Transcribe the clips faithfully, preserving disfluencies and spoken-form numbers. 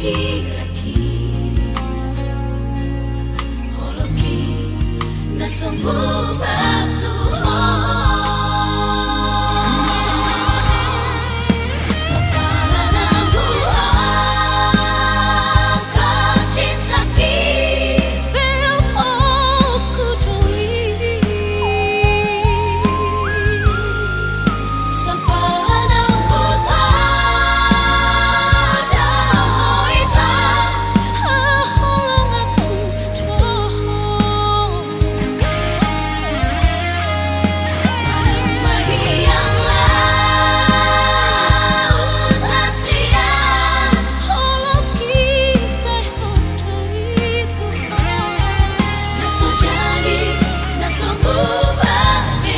Iraki, holongki na sombu batu ho. Sapala na huangkat cintaki, peop oku do i. Sapala na hutanda ho ita, haholonganku do ho. Manang mahiang laut Asia, holongki sai ho do i Tuhan. Na so jadi, na sombu batu i.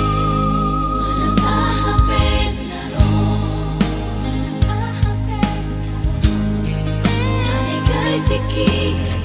Manang aha pe na ro, manang aha pe na ro, na ningkai pikiran